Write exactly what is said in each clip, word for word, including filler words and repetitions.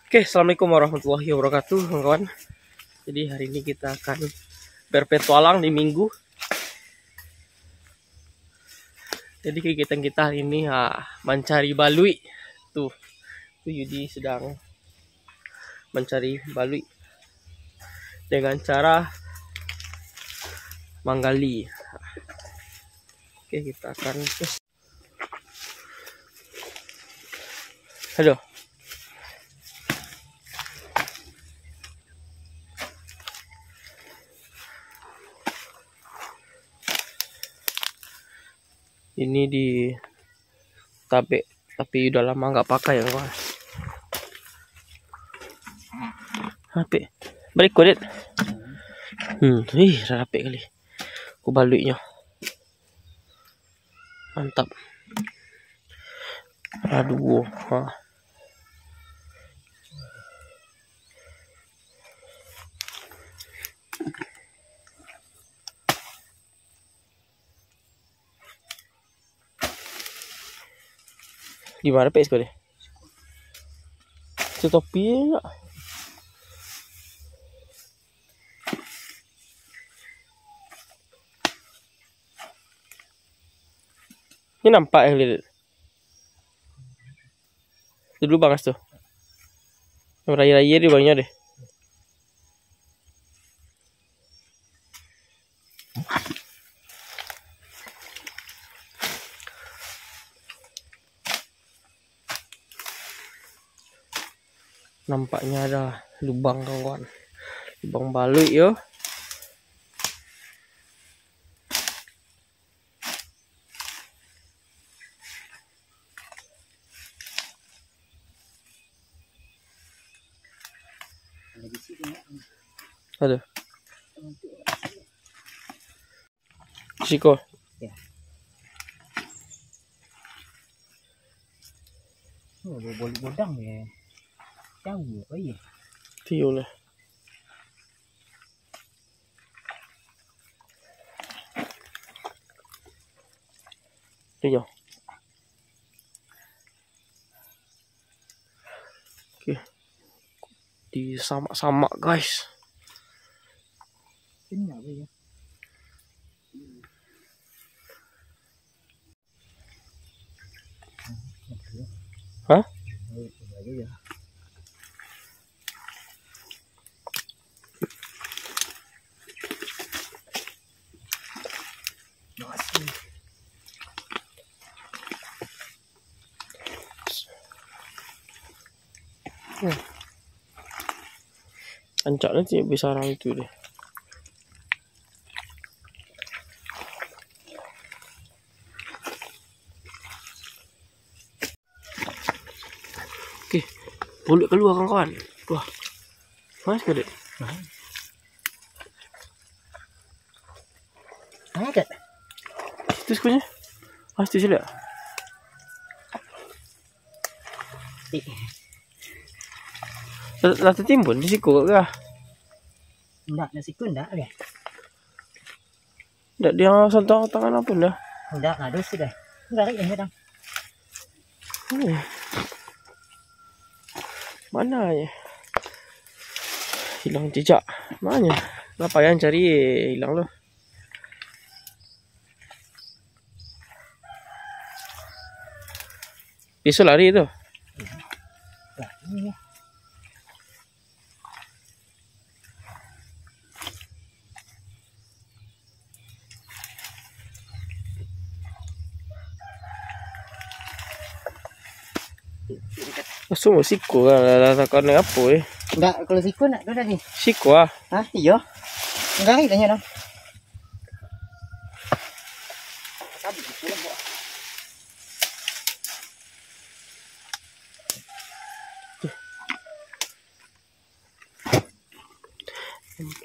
Oke, assalamualaikum warahmatullahi wabarakatuh, kawan-kawan. Jadi hari ini kita akan berpetualang di minggu. Jadi kegiatan kita hari ini, ah, mancari baluik. Tuh, tuh Yudi sedang mancari baluik dengan cara manggali. Oke, kita akan Aduh. Ini di tabek, tapi udah lama nggak pakai ya, kawan. Tapi balik kulit. Hmm, ih, rapik kali. Aku baluiknya. Mantap. Aduh, ha. Di mana pek sekali? Itu topi nak. Ini nampak yang lihat. Itu dulu bangas tu. Yang raya-raya di bawahnya deh. Nampaknya ada lubang, kawan. Lubang baluik yo. Aduh. Siko. Ya. Oh, bo-, bolu godang ya. Jauh apa ya? Tiyo lah. Tiyo. Oke. Disamak-samak, guys. Ini apa ya? Hah? Ancak nanti bisa sarang itu deh. Oke, boluik kalua, kawan-kawan. Wah. Mas ka, Dek? Naik, Dek. Itu sikunya. Pasti sila. Lah, lah tatimbun di siku kah? Ndak, di siku ndak, ya. Ndak dia santai tangan apa ndak? Ndak, ndak dosa dah. Garik dah, dah. Hmm. Mana ya? Hilang jejak. Mana? Lah payah cari, hilang tu. Biasa lari tu. Lari. Masuk siko lah, lah, lah, takon apo eh. Ndak, kalau siko ndak tu tadi. Siko ah. Hah, iyo. Ndak, ikannya no.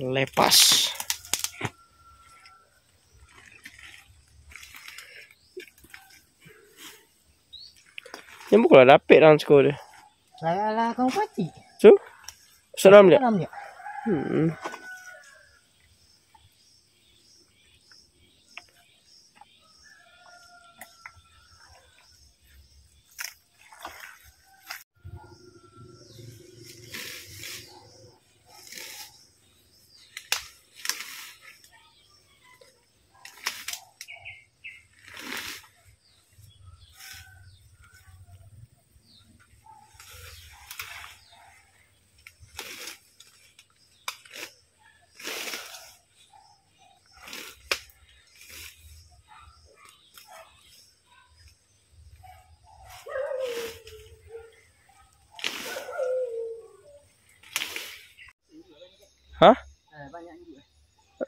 Lepas. Yang bukanlah dapik dalam siko tu. Lah, lah, kau pacik. Tu? Salam dia. Salam dia. Hmm. Hah?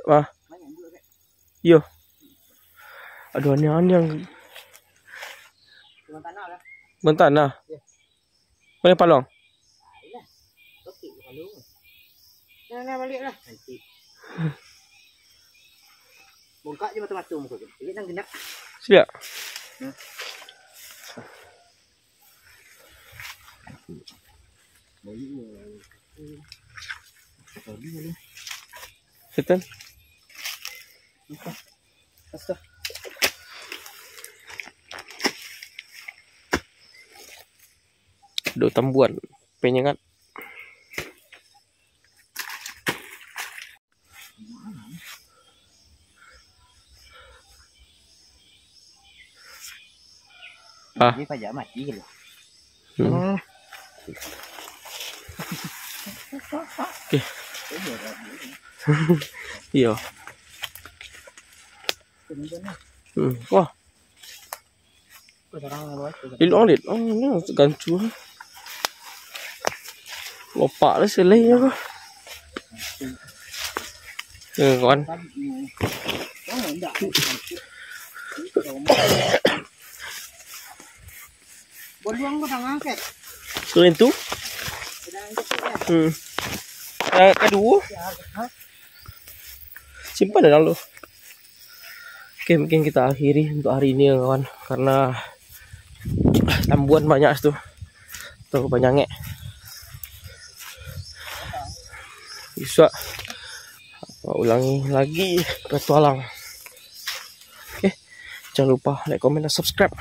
Ah. Iyo. Aduh, aneh-aneh. Bukan tanah lah. Bukan tanah? Iyo. Mana paluang? Nah, nah, balik lah. Nanti. Bongkak je mata-mata muka tu. Ini nang genap. Siap. Hmm. Setan. Ado tambuan penyengat. Ah. Dia pajak mati ke lah. Hmm. Oke. Iyo. Hmm. Wah. Lilok, lilok. Oh, ni gancu. Lopak lah selai apa. Eh, kawan. Boluang ko dah angkek. Selain tu? Hmm. Yang kedua. Simpan dalam tu. Oke, mungkin kita akhiri untuk hari ini, kawan, karena tambuan banyak situ. Terlalu banyak ngek. Besok ulangi lagi petualang. Oke, jangan lupa like, komen, dan subscribe.